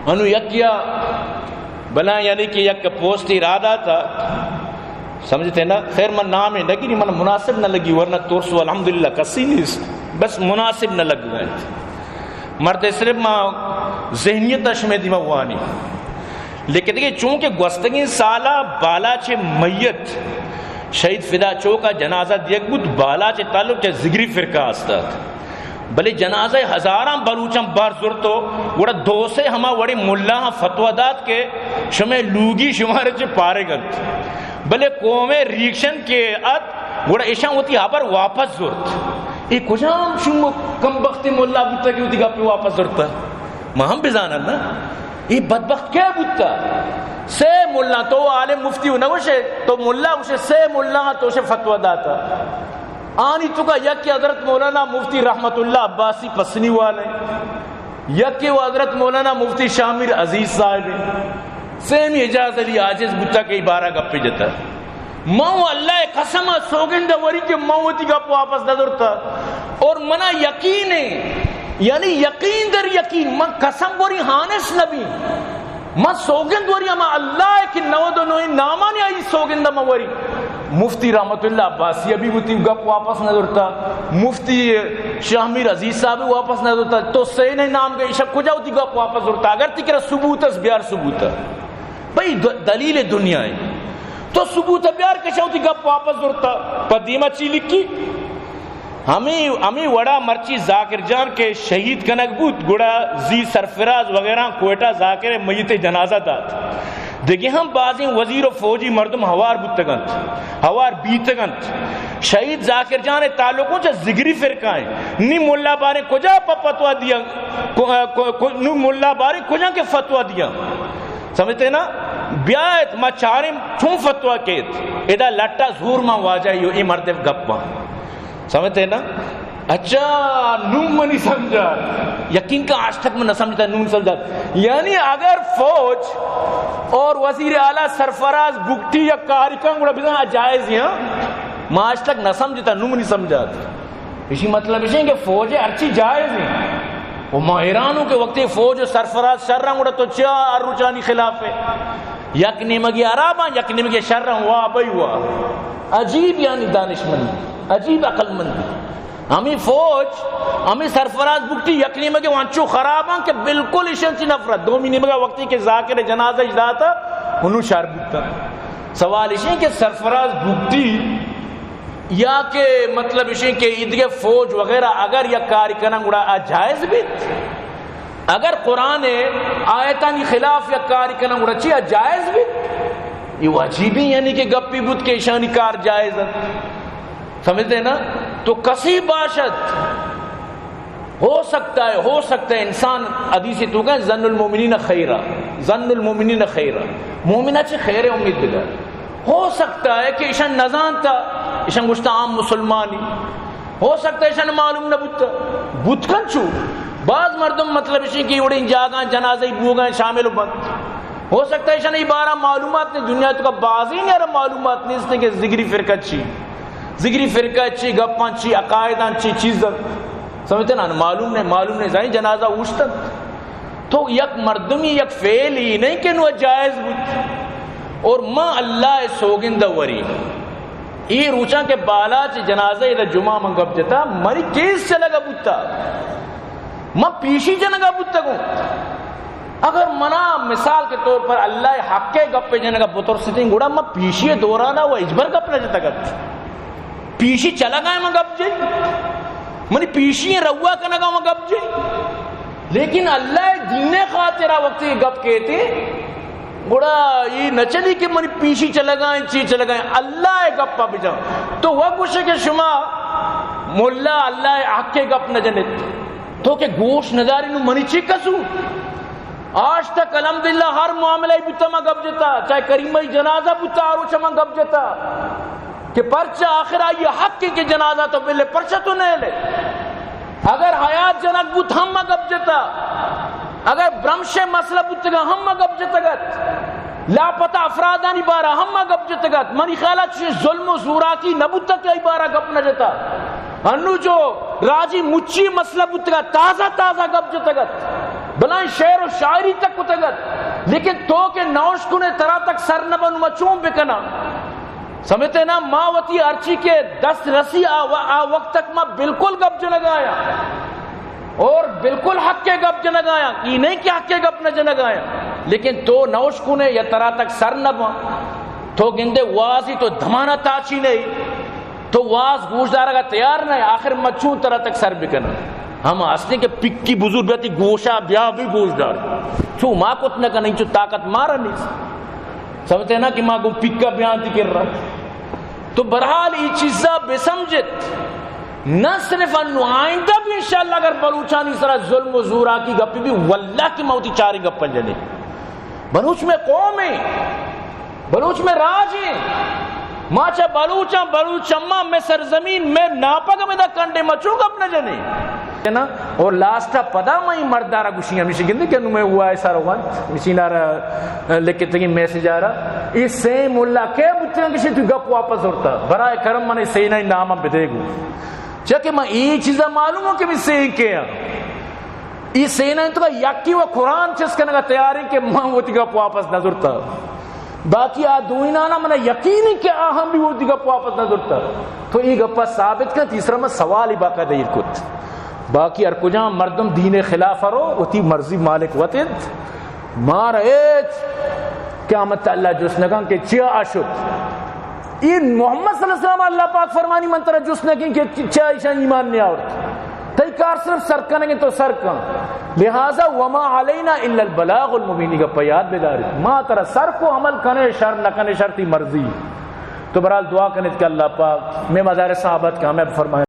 انو یکیا بلا یعنی کہ یک پوسٹے را داتا، سمجھتے نا؟ خیر، من نام نہ گری، من مناسب نہ لگی، ورنہ ترس و الحمدللہ کسی نیست، بس مناسب نہ لگ گئے۔ مرد صرف ما ذہنیت شمے دیما وانی۔ لیکن دیکھیں، چونکہ گوستگیں سالا بالاچ میت شہید فدا چوکا جنازہ دیگ بوت، بالاچ تعلق چہ ذگری فرقہ استات۔ بلے جنازہ ہزاراں بلوچاں بار زرتو، گڑا دو سے ہما وڑی ملاہاں فتویٰ دات کہ شمے لوگی شمارے چہ پارگ انت۔ بلے قوم ریکشن کہ ات، گڑا ایشاں وتی ہبر واپس زرت۔ اے کجام شوم کم بخت ملا بوتا کہ وتی گپ واپس زرتا؟ ما ہم بزانن نا، اے بدبخت کئے بوتا؟ سے ملا، تو عالم مفتی نہ گوشے، تو ملا گوشے، سے ملا تو شے فتویٰ داتا۔ آنی توکا یکے حضرت مولانا مفتی رحمت اللہ عباسی پسنی والے، یکے و حضرت مولانا مفتی شاہ میر عزیز صاحب، سیمی اعجاز علی عاجز بوتا کہ بارہ گپے جتا۔ من و اللہ قسم سوگند وری کہ من وتی گپ واپس نہ زرتا۔ اور منا یقین ہے، یعنی یقین در یقین، من قسم بری ہانس نبی۔ من سوگند وری ہما اللہ کہ نود و نویں نامانی آئی سوگند من وری۔ مفتی رحمت اللہ عباسی ابھی وتی گپ واپس نہ زرتا، مفتی شاہ میر عزیز صاحب واپس نہ زرتا، تو سینے نام گئے شب کجا وتی گپ واپس زرتا؟ اگر تی کرا ثبوت اس، بیار ثبوت۔ بھئی د-، دلیل دنیا ہے۔ تو ثبوت بیار کہ شاہ وتی گپ واپس زرتا۔ پہ دیما چی لکھی؟ ہمیں، ہمیں وڑا مرچی ذاکر جان کہ شہید کنگ بوت، گڑا زی سرفراز وغیرہ کوئٹہ ذاکر میت جنازہ دات۔ دگہ ہم بازیں وزیر و فوجی مردم ہوار بوتگنت، ہوار بیتگنت۔ شہید ذاکر جان تعلقوں چہ ذگری فرقہ ہیں۔ نی ملا باریں کجا پہ فتویٰ دیا، کو-، کو-، کو-، نو ملا باریں کجا کہ فتویٰ دیا۔ سمجھتے نا؟ بیایت ما چاریں چون فتویٰ کیت۔ ادا لٹا زور ما واجہ یو اے مرد گپاں۔ سمجھتے نا؟ اچھا، نون منی سمجھا۔ یقین کا آج تک میں نہ سمجھتا، نون سمجھا۔ یعنی اگر فوج اور وزیر اعلیٰ سرفراز بگٹی یا کاری کن گڑا بزن جائز ہیں، ہاں؟ میں آج تک نہ سمجھتا، نون منی سمجھا۔ اسی مطلب اسی کہ فوج ہرچی جائز ہیں۔ وہ ما حیران ہوں کہ وقتی فوج و سرفراز شر رنگ اڑا تو چیا ہر روچانی خلاف ہے؟ یک نیمگی عرباں، یک نیمگی شر رنگ، واہ بھائی واہ۔ عجیب یعنی دانشمندی، عجیب عقل مندی۔ ہمیں فوج، ہمیں سرفراز بگٹی یک نیمگے وانچو خراباں کہ بالکل ایشاں چی نفرت۔ دومی نیمگا وقتی کہ ذاکر جنازہ اش داتا، انہوں شر بوتا۔ سوال ایشیں کہ سرفراز بگٹی یا کہ مطلب ایشیں کہ ایدگہ فوج وغیرہ اگر یک کاری کنن گڑا آ جائز بیت؟ اگر قرآن آیتانی خلاف یک کاری کنن گڑا چی آ جائز بیت؟ یہ عجیبی یعنی کہ گپی بوت کہ ایشانی کار جائز انت۔ سمجھتے ہیں نا؟ تو کسی باشد، ہو سکتا ہے، ہو سکتا ہے انسان حدیث تو کہیں، ظن المؤمنین خیرا، ظن المؤمنین خیرا، مومن چہ خیر امید بدار۔ ہو سکتا ہے کہ ایشان نزانتا، ایشان گوشتا عام مسلمانی۔ ہو سکتا ہے ایشان معلوم نہ بوتا۔ بوت کن چو؟ بعض مردم مطلب ایشی کہ وڑیں جاگاں جنازہ بوگاں شامل بنت۔ ہو سکتا ہے ایشان ای بارہ معلومات نے، دنیا تو کا بازی نے معلومات نہیں اس نے کہ ذگری فرقہ چی، ذگری فرقہ چی، گپاں چی، عقائداں چی، چیز۔ سمجھتے نا؟ معلوم نہیں، معلوم نہیں، زانی جنازہ اوشتن۔ تو یک مردمی یک فعل ہی نہیں کہ نو جائز بوت۔ اور ما اللہ سوگند وری، ای روچاں کہ بالاچ جنازہ ادا جمعہ من گپ جتا، منی کیس چلگا بوتا، من پیشی جنگا بوتا گوں۔ اگر منا مثال کے طور پر اللہ حق کے گپ جنگا بترستیں، گڑا من پیشی دورانا و اجبر گپ نہ جتا گت۔ پیشی چلگا ہے من گپ جئی، منی پیشی روا کنگا من گپ جئی۔ لیکن اللہ دین خاطرا وقتی گپ کہتے، گڑا یہ نہ چلی کہ منی پیشی چلگائیں، چی چلگائیں، اللہ گپ بجان۔ تو وہ گوشے کہ شما ملا اللہ حق گپ نہ جنت، تو کہ گوش نداری نو منی چی قصور؟ آج تک الحمدللہ ہر معاملہ بوتا ما گپ جتا، چاہے کریمہ جنازہ بوتا، آ روچ ما گپ جتا کہ پرچہ آخر آئی حق ہے کہ جنازہ تو بلے، پرچہ تو نہ لے۔ اگر حیات جنک بوت ہم ما گپ جتا، اگر برمش مسئلہ بوتگا ہم ما گپ جتگت، لاپتہ افرادانی بارہ ہم ما گپ جتگت۔ منی خیال چی ظلم و زوراکی نہ بوتا کہ ای بارہ گپ نہ جتا۔ انو جو راجی مچی مسئلہ بوتگا، تازہ تازہ گپ جتگت۔ بلاہیں شعر و شاعری تک کتگ ات، لیکن تو کہ نہ اشکنے ترا تک سر نہ بنت، ما چون بکناں؟ سمجھتے نا، ما وتی ہرچی کہ دست رسی آ، و-، آ وقت تک ما بالکل گپ جنگ آیاں اور بالکل حق ءِ گپ جنگ آیاں، ای نہیں کہ حق ءِ گپ نہ جنگ آیاں، لیکن تو نہ اشکنے یا ترا تک سر نہ باں۔ تو گندے وازی تو دمانا تاچی نہیں، تو واز گوش دارگا تیار نہ ئے، آخر ما چون ترا تک سر بکناں؟ ہم ہستیں کہ پکی بزرگ بیاتی گوشا بیا بھی گوش دار۔ چو ما کت نہ کنیں، چو طاقت مارا نیست۔ سمجھتے نا کہ ما گوں پکا بیاتی کر رہا۔ تو بہرحال ای چیزا بہ سمجھت، نہ صرف انو، آئندہ بھی انشاءاللہ اگر بلوچانی سرا ظلم و زوراکی گپی بھی، واللہ کہ ما وتی چاریں گپاں جنیں۔ بلوچ مئے قوم ایں، بلوچ مئے راج ایں۔ ما چہ بلوچاں، بلوچ چماں، مئے سرزمین، مئے ناپگ ہمدا کنڈے، ما چون گپ نہ جنیں؟ نا؟ اور لاسٹ ءَ پدا ما ای مردارا گوشی، ہمیشی گندے کہ نو مئے وائس آرا وانت، مشین آرا لکھتگیں میسج آرا۔ ای سئیں ملا کئے بوتگاں کہ تو گپ واپس زرتا؟ برائے کرم من ای سئینانی نام بدے گو۔ چیا کہ من ای چیزا معلوم ہوں کہ من سئیں کئے ہاں۔ ای سئینانی تو یکی و قرآن چست کنگا تیار ایں کہ من وتی گپ واپس نہ زرتا۔ باقی آ دوئینانا منا یقین ایں کہ آ ہم بھی وتی گپ واپس نہ زرتا۔ تو ای گپا ثابت کن، تیسرا من سوالی باقاعدہ ایر کت۔ باقی ہر کجام مردم دین خلاف رو، وتی مرضی مالک وت انت۔ مارا ہچ قیامت اللہ جست نہ کن کہ چیا آ شت۔ ای محمد صلی اللہ علیہ وسلم اللہ پاک فرمانی من ترا جست نہ کن کہ چیا ایشان ایمان نہ آورت۔ تئی کار صرف سر کنگ انت، تو سر کن۔ لہذا وما علینا الا البلاغ المبین، ای گپا یاد بدارے۔ ما ترا سر کو، عمل کنے شر نہ کنے شر، تئی مرضی۔ تو بہرحال دعا کنیت کہ اللہ پاک مئے مدارساں آباد کامیاب فرمائے۔